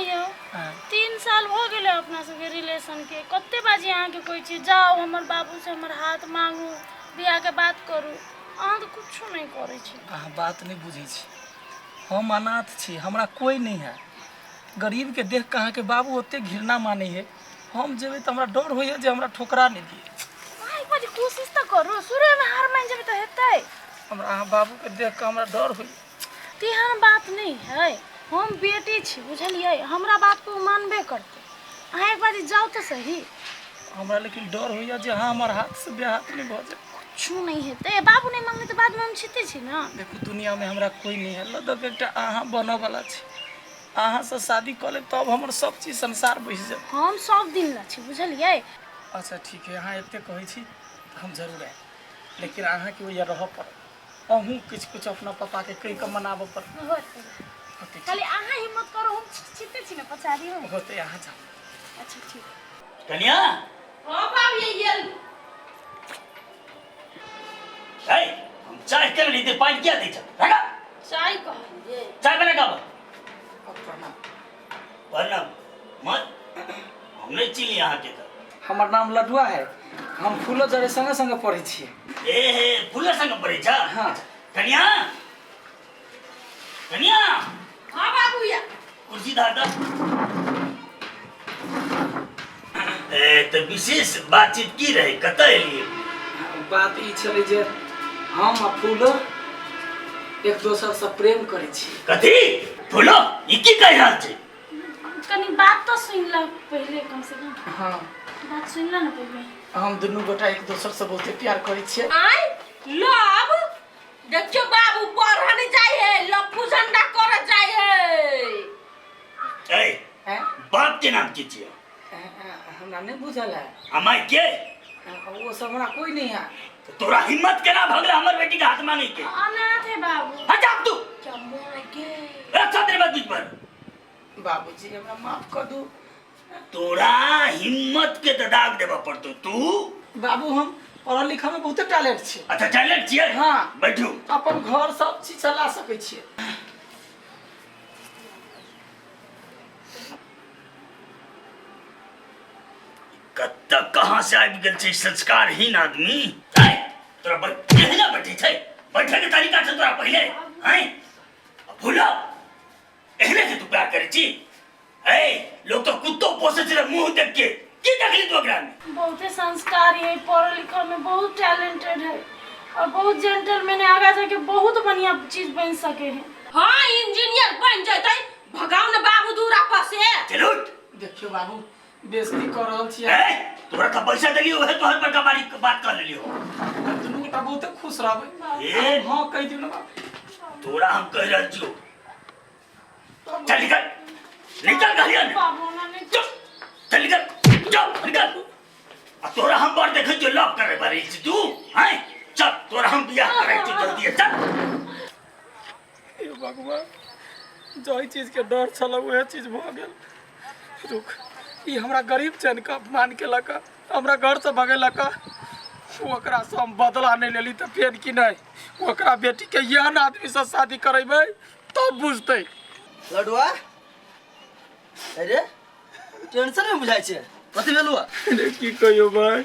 यौ। हाँ। 3 साल भऽ गेलै अपना सबके रिलेशनके। कते बाजी अहाँके कहै छी, जाउ हमर बाबूसँ हमर हाथ मांगू, बियाहके बात करू। अहाँ तऽ कुछो नहि करै छी। अहाँ बात नहि बुझै छी, हम अनाथ छी, हमरा कोइ नहि है। गरीबके देख कऽ अहाँके बाबू ओते घृणा मानै है। हम जेबै तऽ हमरा डर होइए जे हमरा ठोकरा नहि दिए। अहाँ एक बार कोशिश तऽ करू। शुरूमे हार मानि जेबै तऽ हेतै? हमरा अहाँ बाबूके देख कऽ हमरा डर होइए। तेहन बात नहि है, हम बेटी छी, बुझलियै? हमरा बात को मानबे करतै। अहाँ एक बार जाउ तऽ सही। हमरा लेकिन डर होइए जे अहाँ हमर हाथसँ बेहाथ नहि भऽ जाए। कुछो नहि हेतै। बाबू नहि मांगले तऽ बादमे हम छिते छी ने। देखू, दुनियामे हमरा कोइ नहि है, लदक एकटा अहाँ बनऽवला छी। अहाँसँ शादी कऽ लेब तब हमर सब चीज संसार बसि जायत। हम सब दिन ला छी, बुझलियै? अच्छा ठीक है, अहाँ एते कहै छी तऽ हम जरूर आयब, लेकिन अहाँके ओहिया रहऽ पड़त। अहूँ किछु किछु अपना पापाके कहि कऽ मनाबऽ पड़त। होतै। होतै। खाली अहाँ हिम्मत करू, हम छिते छी ने पछाड़ी हम। होतै, अहाँ जाउ। अच्छा ठीक। कनिया। हाँ बाबू, ये ए, हम चाय के नहीं दे, पानी क्या दै छ? रखा। चाय कहलिए। चाय बना का। प्रणाम। प्रणाम मत, हम नहीं चिन्हली अहाँ के तऽ। हमर नाम लडुआ है, हम फूलो जरे संगे संगे पढ़ै छियै। ए हे, फूलो संगे पढ़ै छ? हाँ। कनिया, कनिया। हाँ बाबू, या। कुर्सी धार द। ए तऽ विशेष बातचीत की रहे? कतऽ एलियै? बात ई छलै जे हम आ फूलो एक दोसरसँ प्रेम करै छी। कथी? फूलो, ई की कहि रहल छै? कनी बात तऽ सुनि ल पहिले कम से कम। हाँ। बात सुनि ल ने पहिले। हम दुनू गोटा एक दोसरसँ बहुते प्यार करै छियै। आय लव, देखियो बाबू पढ़ने जाइ है, लफू झंडा करे जाइ है। ए। हैं? बाप के नाम की छियै? हमरा नहि बुझल है। आ माय के? ओ सब हमरा कोई नहीं है। तो तोरा हिम्मत केना भगला हमर बेटी के हाथ मांगे के? अनाथ है बाबू। हट जा तू। के? अच्छा, तेरे बात बीच पर। बाबूजी, हमरा माफ कर दू। तोरा हिम्मत के तऽ दाग देबऽ पड़तौ तू। बाबू, हम पढ़ल लिखल में बहुते टैलेंट छी। अच्छा, टैलेंट छियै? हाँ। बैठू। अपन घर सब चीज चला सकै छियै। कतऽ कहाँ से आबि गेल छै संस्कारहीन आदमी? ऐ, तोरा केहना बैठै छै? बैठे के तरीका छै तोरा पहिले? हैं, भूलो, एहने से तू प्यार करै छी? ऐ, लोग तो कुत्तो पोसै छै मुंह देख के। की देखली तू ओकरा में? बहुते संस्कारी है, पढ़ल लिखल में बहुत टैलेंटेड है और बहुत जेंटलमैन है। आगा जाके बहुत बढ़िया चीज बन सके है। हाँ, इंजीनियर बन जैतै। भगाओ ने बाबू दूरा पर से। चल उठ। देखियो बाबू, बेइज्जती कर रहल छियै। ऐ, तोरा तऽ पैसा देलियो, उहे तोहर बड़का बारी बात कर लेलियो। हम दुनू गोटा बहुते खुश रहबै। ए। हाँ, कहि दियौ ने बाबू। तोरा हम कहि रहल छियौ, चल निकल, निकल कहलियै ने। बाबू ना नहीं। चल, चल निकल, चल निकल। आ तोरा हम बड़ देखै छियौ, लव करे बारी छी तू हैं। चल, तोरा हम बियाह करै छी जल्दी, चल। हे भगवान, जाहि चीजके डर छल उएह चीज भऽ गेल। रुक, ई हमरा गरीब चैन के अपमान केलक, हमरा घरसँ भगेलक। ओकरासँ हम बदला नहि लेली तऽ फेर की नहि, ओकरा बेटीके एहन आदमीसँ शादी करेबै तब बुझतै। लडुआ, अरे टेंशन में बुझाइ छै, कथी भेलु? अरे की कहियो भाई,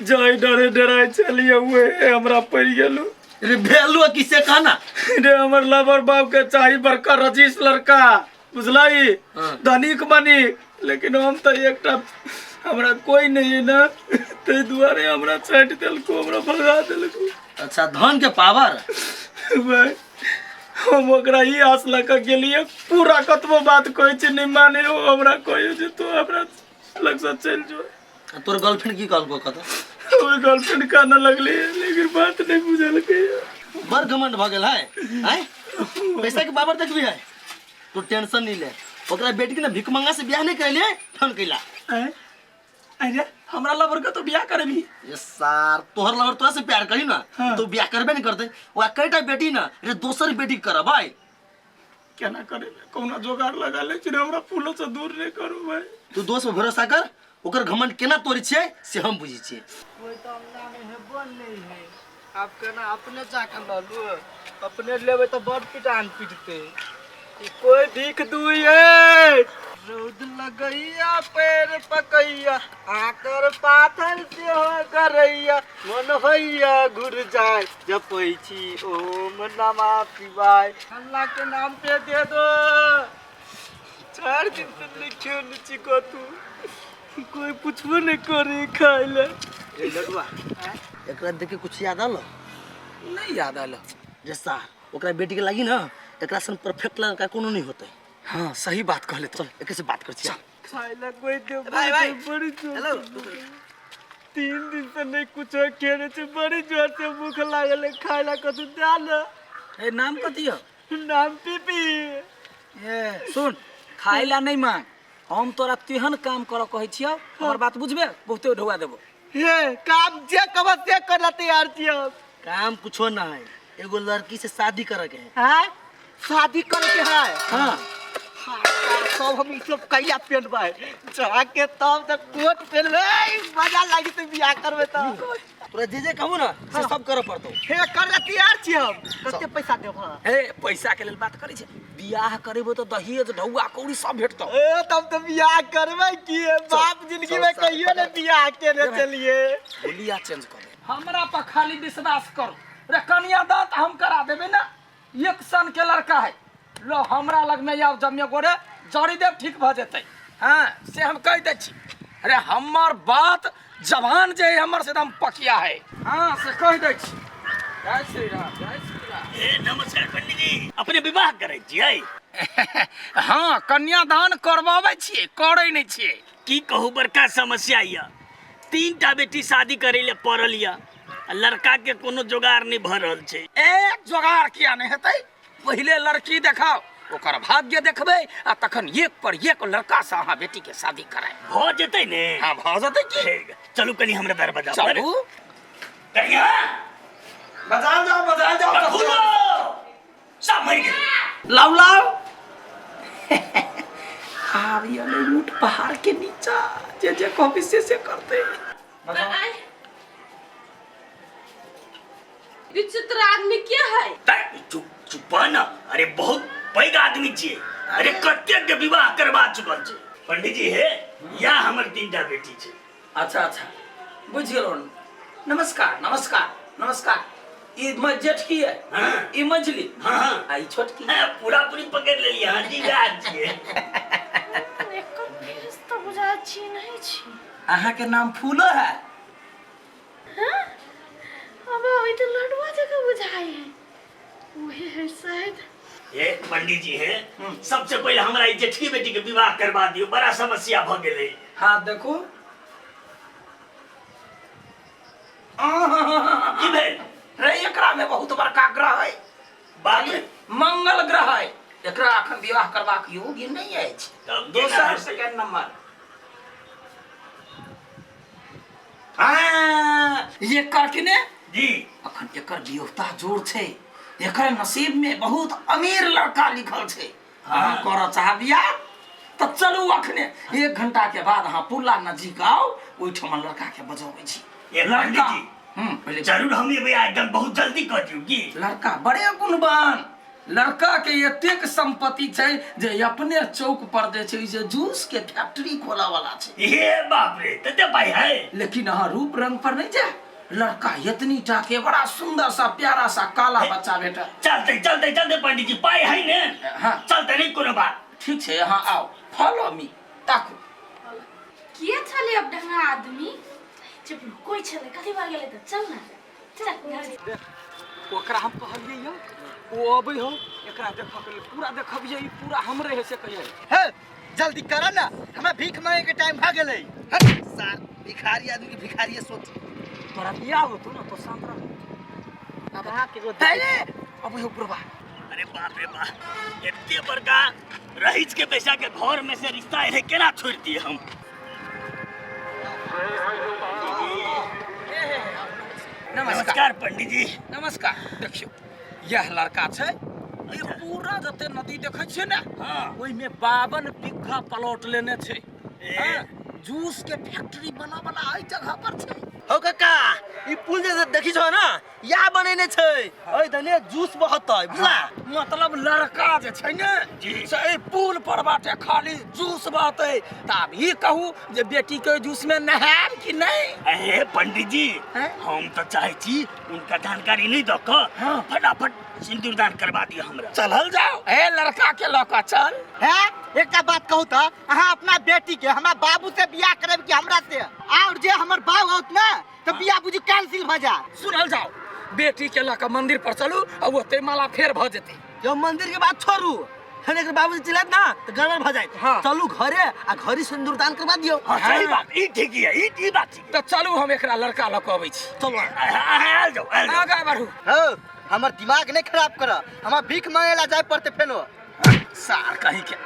जाहि डरे डराइ छलियै उहे हमरा पड़ि गेलू। अरे भेलु किसे कहना। रे, हमर लवर बाप के चाही बड़का रजीश लड़का, बुझलाई? हाँ। धनिक मनिक, लेकिन हम तऽ एकटा हमरा कोई नहीं है ना, ताहि दुआरे हमरा छाटि देलको, हमरा भगा देलको। अच्छा, धन के पावर। भाई, हम ओकरा ई आस लऽ कऽ गेलियै, पूरा कतबो बात कहै छै नहि माने ओ। हमरा कहै जे तू हमरा लगसँ चलि जो। आ तोर गर्लफ्रेंड की कहलको कत? हमर गर्लफ्रेंड कानऽ लगलै, लेकिन बात नहि बुझलकै। बड़ घमंड भऽ गेल है आँय, पैसा के पावर देखबी है। तू टेंशन नहीं ले, ओकरा बेटी के ना भिखमंगा से बियाह नहीं कैले, फोन कैला। आँय अरे, हमरा लवर के तो बियाह करबी? ये सार, तोहर लवर तोरा से प्यार करी ना। हाँ। तो बियाह करबे नहीं करते। ओकरा कईटा बेटी ना रे, दोसर बेटी करब भाई। केना करेबे? कहुना जोगाड़ लगा ले छी, हमरा फूलो से दूर नहीं करू भाई। तू दोस्त पर भरोसा कर, ओकर घमंड केना तोड़ै छियै से हम बुझै छियै। कोई तो अंगना में हेबो नहीं है, आब केना अपने जाके लऽ लू? अपने लेबै तऽ बड़ पिटान पिटतै। ई कोई भीख दुई है। रौद लगैया पैर पकैया आकर पाथर से हो करैया मन होइया घुर जाय जपै छी ओम नमः शिवाय। अल्लाह के नाम पे दे दो। 4 दिन से लिखे नीचे को तू कोई पूछबो नहीं करे खाए ले। लडुआ एकरा देख के कुछ याद आलो? नहीं याद आलो। जे सार ओकरा बेटी के लागी ना एकरा सन परफेक्ट लड़का कोनो नहीं होते। हाँ सही बात कहले। चल एक से बात कर छी। खाए ला कोई दे भाई, भाई। बड़ी जोर हेलो। 3 दिन से नहीं कुछ खेने छे, बड़ी जोर से भूख लागल है, खाए ला कथू दे ना। ए नाम कथी हो? नाम पीपी। ए सुन, खाए ला नहीं मांग, हम तोरा तेहन काम कर कहै छियौ, हमर बात बुझबे बहुते ढौआ देबो। हे काम जे कहब से करला तैयार छियौ। काम कुछो ना है, एगो लड़की से शादी करे के है। हैं? शादी करे के है? हाँ। हाँ, सब हम सब कैला पहनबै जाके तब तक कोट पहनबै, मजा लागी तो बियाह करबै तब। तोरा जे जे कहू ना से सब करे पड़तौ। हे करला तैयार छी हम। कते पैसा देबह? हे पैसा के लेल बात करै छै, बियाह करेबो तो दहेज ढौआ कौड़ी सब भेटतौ। ए तब तो बियाह करबै की, बाप जिंदगी में कहियो ने बियाह केने चलिए। बोलिया चेंज कर दे। हमरा पर खाली विश्वास करो रे, कन्यादान त हम करा देबै ना, एक सन के लड़का है लो हमरा लग में आव जमिया गोरे जड़ी देव ठीक भ जेतै। हाँ से हम कह दै छी। अरे हमर बात जवान जे हमर से एकदम पकिया है। हाँ से कह दै छी। जय श्री राम, जय श्री राम। ए नमस्कार पंडित जी, अपने विवाह करै छियै? हाँ कन्यादान करवाबै छियै, करै नहि छियै। की कहू बड़का समस्या यऽ, 3 टा बेटी शादी करै ले पड़ल यऽ, आ लड़का के कोनो जोगार नहि भऽ रहल छै। ए जोगार किया नहि हेतै, पहिले लड़की देखाओ, ओकर भाग्य देखबै, आ तखन एक पर एक लड़का से अहाँ बेटी के शादी करायब। भऽ जेतै ने? हाँ भऽ जेतै की। ठीक, चलू कनी हमरा दरवाजा पर। चलू। कनिया बजाल जाओ, बजाल जाओ। खुलो, सब मरि गेल। लाओ लाओ। आब ये ऊँट पहाड़ के नीचा जे जे कहबी से से करते। विचित्र आदमी के है? चुप चुप ना, अरे बहुत पैघ आदमी छियै, अरे कतेक के विवाह करवा चुकल छै। पंडित जी हे या हमर 3 टा बेटी छै। अच्छा अच्छा बुझि गेलहुँ। नमस्कार नमस्कार नमस्कार। ई जेठकी है? हाँ। ई मझली? हाँ, हाँ। आ ई छोटकी? हाँ, पूरा पूरी पकड़ लेलियै अहाँ जी, राज छियै। एकर फेस तऽ बुझा छी नहीं छी। अहाँ के नाम फूलो है? हाँ? अब ओहि तऽ लडुआ जकाँ बुझाइ है, वही है शायद। हे पंडित जी हे, सबसे पहिले हमरा ई जेठकी बेटी के विवाह करवा दियौ, बड़ा समस्या भऽ गेलै। हाँ देखू। की भेल? रे एकरा में बहुत बड़का ग्रह है, बाप रे। मंगल ग्रह है, एकरा अखन विवाह करबाक योग्य नहीं अछि। तब केना दोसर हेतै? Second number. हाँ, ये करकिने जी अखन एकर वियोगता जोर छै, एकर नसीब में बहुत अमीर लड़का लिखल छै। अहाँ करऽ चाहब बियाह तऽ चलू अखने 1 घंटा के बाद अहाँ पुला नजीक आउ, ओहिठाम लड़का के बजबै छी। ए पंडित जी पहिले जरूर हम एबै, एकदम बहुत जल्दी कह दियौ की। लड़का बड़े गुणवान, लड़का के एतेक संपत्ति छै जे अपने चौक पर जे छै से जूस के फैक्ट्री खोला वाला छै। हे बाप रे, तते पाइ है। लेकिन अहाँ रूप रंग पर नहीं जाए, लड़का एतनी टा के बड़ा सुंदर सा प्यारा सा काला बच्चा भेटल। चलते चलते चलते पंडित जी, पाइ है ने? हाँ। चलते नहीं कोनो बात। ठीक छै, अहाँ आओ, फॉलो मी, ताकू। के छलै अब ढंगा आदमी? चुप, कोई छलै कथी भऽ गेलै तऽ चल ना, चल घर। ओकरा हम कहलियै यऽ, ओ अबै हो, एकरा देखऽ के लेल पूरा देखबियै, ई पूरा हमरे है से कहियै। हे जल्दी कर ना, हमरा भीख मांगे के टाइम भऽ गेलै। हट सार, भिखारी आदमी के भिखारी सोच। तोरा बियाह होतो ना तो शांत रह। कहाँ के एगो अबै हो बुढ़बा। अरे बाप रे बाप, एते बड़का रईस के पैसा के घर में से रिश्ता एले केना छोड़ दिए हम। नमस्कार पंडित जी। नमस्कार। देखियौ यह लड़का छै, ई पूरा जते नदी देखै छियै ने, हाँ। ओहिमे 52 बीघा प्लॉट लेने छै। हाँ, जूस के फैक्ट्री बना वाला एहि जगह पर छै। हौ काका, ई पुल जे देखी छौ ना, या बनेने छै, ओहि दने जूस बहतै, बुझला? मतलब लड़का जे छै ने से एहि पुल पर बाटे खाली जूस बहतै। तऽ आब ई कहू जे बेटी के जूस में नहायब कि नहि? अरे पंडित जी, हैं? हम तऽ चाहै छी उनका जानकारी नहीं दऽ कऽ हाँ। फटाफट सिंदूरदान करवा दिअ हमरा। चलल जाओ, ए लड़का के लऽ कऽ चल। है, एकटा बात कहू तऽ अहाँ अपना बेटी के हमरा बाबू से बियाह करब कि हमरा से? और जे हमर बाबू औत ना तऽ बियाह बुझू कैंसिल भऽ जायत। सुनल जाओ, बेटी के लऽ कऽ मंदिर पर चलू आ ओते माला फेर भऽ जेतै। जब मंदिर के बात छोड़ू, फेर एकर बाबूजी चिल्लात ना तऽ गड़बड़ भऽ जायत। हाँ। चलू घरे आ घरे सिंदूरदान करवा दियौ। हाँ, सही बात, ई ठीक है, ई ई बात ठीक। तऽ चलू, हम एकरा लड़का लऽ कऽ अबै छी। चलू। आयल जाओ, आयल जाओ। आगाँ बढ़ू। हौ, हमर दिमाग नहीं खराब कर, हमरा भीख मांगे ला जाय पड़ते फेनो। सार कहीं के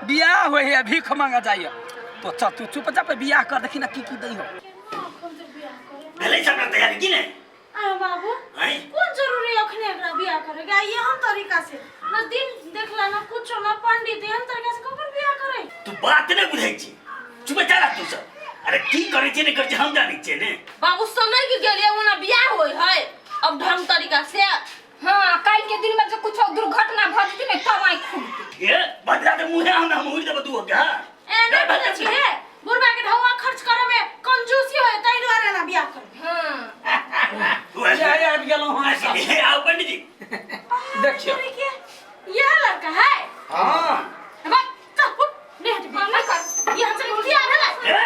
बियाह होइ है भीख मांगा जाइए तो चल, तू चुप चाप बियाह कर, देखी ना की की दै हो। केना अखन से बियाह करे? भेलै सबटा तैयारी की नहि? आयो बाबू, हैं? कोन जरूरी अखने एकरा बियाह करे के? एहन तरीका से न दिन देखला न कुछो न पंडित, एहन तरीका से ककर बियाह करे? तू बात नहि बुझै छी, चुप चला तू सब। अरे की करै छी नहि करै छी हम जानै छियै ने। बाबू समय के गेलिए ओना बियाह होय है अब ढंग तरीका से। हाँ, काल्हि के दिन में जो कुछ दुर्घटना भऽ जेतै ने तब आँखि खुलतै। ये बदला के मुँहे हम उड़ देबो तू के। हाँ, ए नहीं बुझै छी हे, बुढ़बा के ढौआ खर्च करे में कंजूसी होय ताहि दुआरे ना बियाह करे। हाँ। ये आबि गेलहुँ हम सब। हे आओ पंडित जी। देखियौ। यह लड़का है। हाँ। बस चल उठ, नहीं हट हाँ, नहीं कर। यहाँ से बियाह भेलै। ए,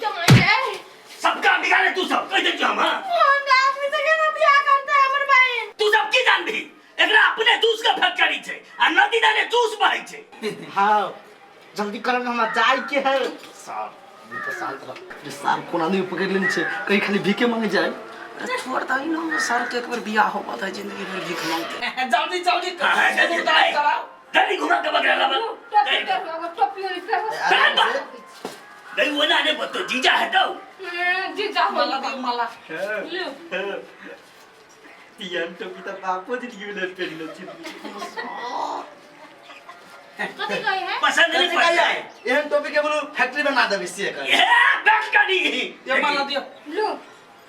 कमाई रे। सबका बिगाड़े तू सब कहि दै छियौ हम। हाँ, हम आदमी से केना बियाह करते हमर बहिन? तू सब की जानबी, एकरा अपने जूस के फैक्ट्री छै आ नदी दाने जूस बहै छै। हाँ, जल्दी करब, हमरा जाय के है। सार ई तऽ शांत रह रे सार, कोन आदमी पकड़ लेने छै, कहीं खाली भीखे मांगे जाए। अरे छोड़ दही ना सर के, एक बेर बियाह होबत है जिंदगी भर भीख मांगते। जल्दी जल्दी हाँ, जल्दी, सिंदूरदान कराओ। जल्दी घुमा के बकरा लाबा। टोपी पेरहो, एगो टोपी ओरी पेरहो। नहीं वो ना नहीं बतो जीजा है तो। जीजा हो। माला दियौ, माला। लिउ। तियन टोपी तऽ बापो जिंदगी में नहीं पेरने छी। कथी कहे है? पसंद नहीं कथी पड़ता कहियै? है। एहन टोपी के बोलू फैक्ट्री बना देबै से कर। ये बैठ करी। ये माला दियौ। लू।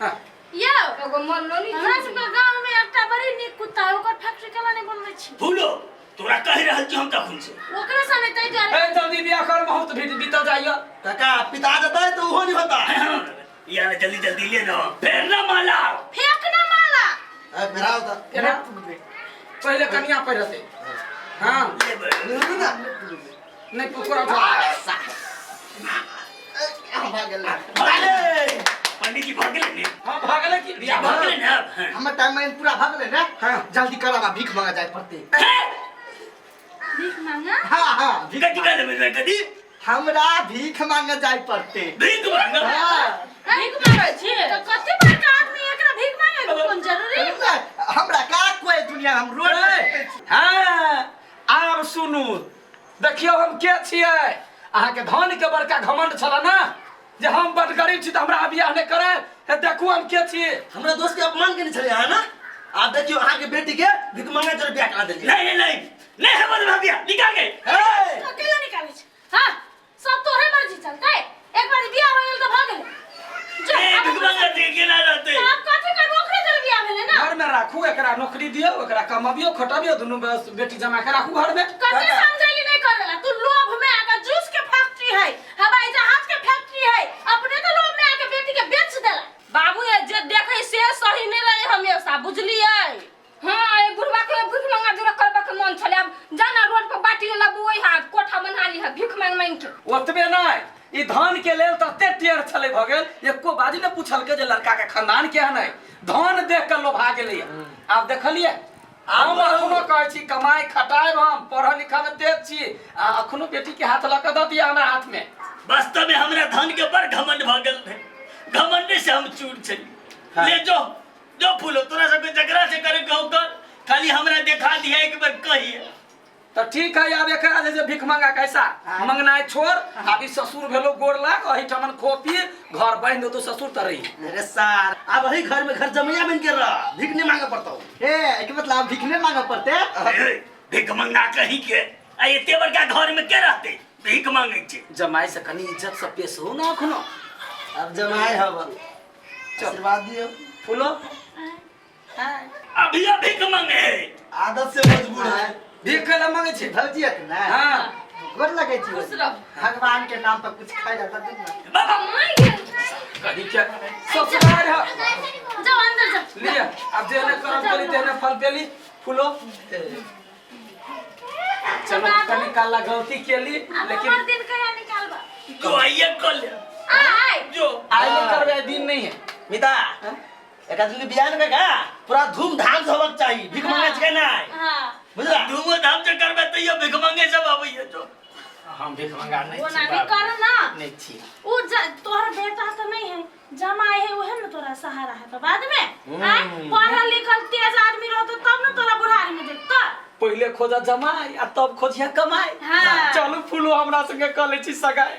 हाँ। यौ, एगो मन लोनी। हमरा सबके गाँव में एकटा बड़ी नीक कुत्ता है, ओकर फैक्ट्री केना नहीं बनबै छी? फूलो तोरा कहि रहल छी हम तखन से। ओकरे से नहीं ताहि दुआरे। ए जल्दी बियाह कर, बहुत भीड़ बीतल जाइए। काका पिता जेतै तऽ ओहो नहीं होता। यार जल्दी जल्दी ले लो फेर ना माला। फेंक ना माला। ए फेराउ तऽ। एना पहिले कनिया पहिरतै। हाँ। ले बे। रुकू ना। नहीं पुकरा उठा। अरे पंडित जी भाग गेलै ने? हाँ भागले की बियाह भाग गेलै ने अब? हाँ। हमर टाइम में पूरा भऽ गेलै ने। हाँ। जल्दी करब, भीख मांगे जाय पड़ते। भीख मांगा? हाँ हाँ, भीख। कथी कहले बे कथी? हमरा भीख मांगे जाय पड़ते। भीख मांगा? हाँ। भीख मांगे छी तऽ कते बड़का आदमी एकरा भीख मांगे के कोन जरूरी? हमरा का कोई दुनिया हम रोड पर सुतै छी। हाँ, आब सुनू, देखियौ हम के छियै। अहाँके धन के बड़का घमंड छल ना जे हम बड गरीब छी तऽ हमरा बियाह नहि करे। हे देखू हम के छी। हमरा दोस्त के अपमान केने छलै अहाँ ना, आब देखियौ अहाँके बेटी के भीख मांगे चल बियाह करा देलियै। नहीं नहीं नहीं नहीं है बदमा बियाह निकाल के। ए! अकेला निकालै छै। हाँ, सब तोरे मर्जी चलतै। एक बार बियाह हो गेल तऽ भऽ गेलै। जो, ए आब भीख मांगा दे के ना रहते। आब कथी करबो, ओकरे जर बियाह भेलै ना। घर में राखू, एकरा नौकरी दियौ, एकरा कमबियौ खटबियौ, दुनू बस बेटी जमा के राखू घर में। कते समझैली नहीं करेला तू, लोभ में आके जूस के फैक्ट्री है, हवाई जहाज के फैक्ट्री है, अपने तो लोभ में आके बेटी के बेच देला। बाबू ये जे देखे से सही नहीं रहे हमेशा, बुझलिए? हाँ, ए बुढ़वा के भीख मांगा जोरा करबा के मन छले, अब जाना रोड पर बाटी लेबू ओहि हाथ कोठा बना ली है भीख मांग मांग के। ओतबे नहि, ई धन के लेल तते टेढ़ छलै भऽ गेल, एको बाजी ने पुछलकै जे लड़का के खानदान केहन है, धन देख के लोभा गेलैया। आब देखलियै, हम अखनो कहै छी कमाइ खटायब, हम पढ़ऽ लिखऽ में तेज छी आ अखनो बेटी के हाथ लऽ कऽ दऽ दिअ हमरा हाथ में। वास्तव में हमरा धन के बड़ घमंड भऽ गेल रहे, घमंडे से हम चूर छली। ले जो जो फूलो, तोरा सबके जकरा से करे कहू कर, खाली हमरा देखा दिया एक बार कहिए। तऽ ठीक है, आब एकरा जे जे भीख मांगा कैसा मंगनाइ छोड़, आब ई ससुर भेलो गोर लाग, एहिठामन खो पी घर बान्हि देतो ससुर तऽ रही। अरे सार, आब एही घर में घर जमैया बन के रह, भीख नहीं मांगे पड़तो। ए एके मतलब आब भीख नहीं मांगे पड़ते। ए, भीख मंगा कहीं के आ एते बड़का घर में के रहते? भीख मांगै छै। जमाई से कनी इज्जत से पेश हो ना अखनो। अब जमाए हब, आशीर्वाद दियो। फूलो। अभी भीख मांगे है। आदत से मजबूर है। भीख कैला मांगे छै? भौजी हत ना। हाँ। गोर लगे छी। खुश रह। भगवान के नाम पर कुछ खाइ जाता तू ना। बाबा माय गेल। कहीं क्या ससुराल है। जाओ अंदर जाओ। लिया, अब जेने करम करी तेने फल पेली। फूलो, चलो कनी काला गलती केली। अब लेकिन हमर दिन कहिया निकालबा? जो आइए कल आय। जो आइ नहीं करबे, दिन नहीं है। मिता, एक आदमी के बियाह में का पूरा धूमधाम से होबक चाही, भीख मांगे छै ना। हाँ। बुझला? धूमो धाम से करबे तैयो भीख मांगे सब आबैया जो। हम भीख मंगा नहीं वो छी ना नहीं बाबू। कर ना। नहीं छी। उ तोहर बेटा तो नहीं है, जमाई है, उहे ना तोरा सहारा है। तो बाद में आय पढ़ल लिखल तेज आदमी रहतो तब ना तोरा बुढ़ारी में देखतो। पहले खोजा जमाई आ तब खोजिया कमाई। हाँ। चलू फूलो, हमरा संगे कऽ लै छी सगाई।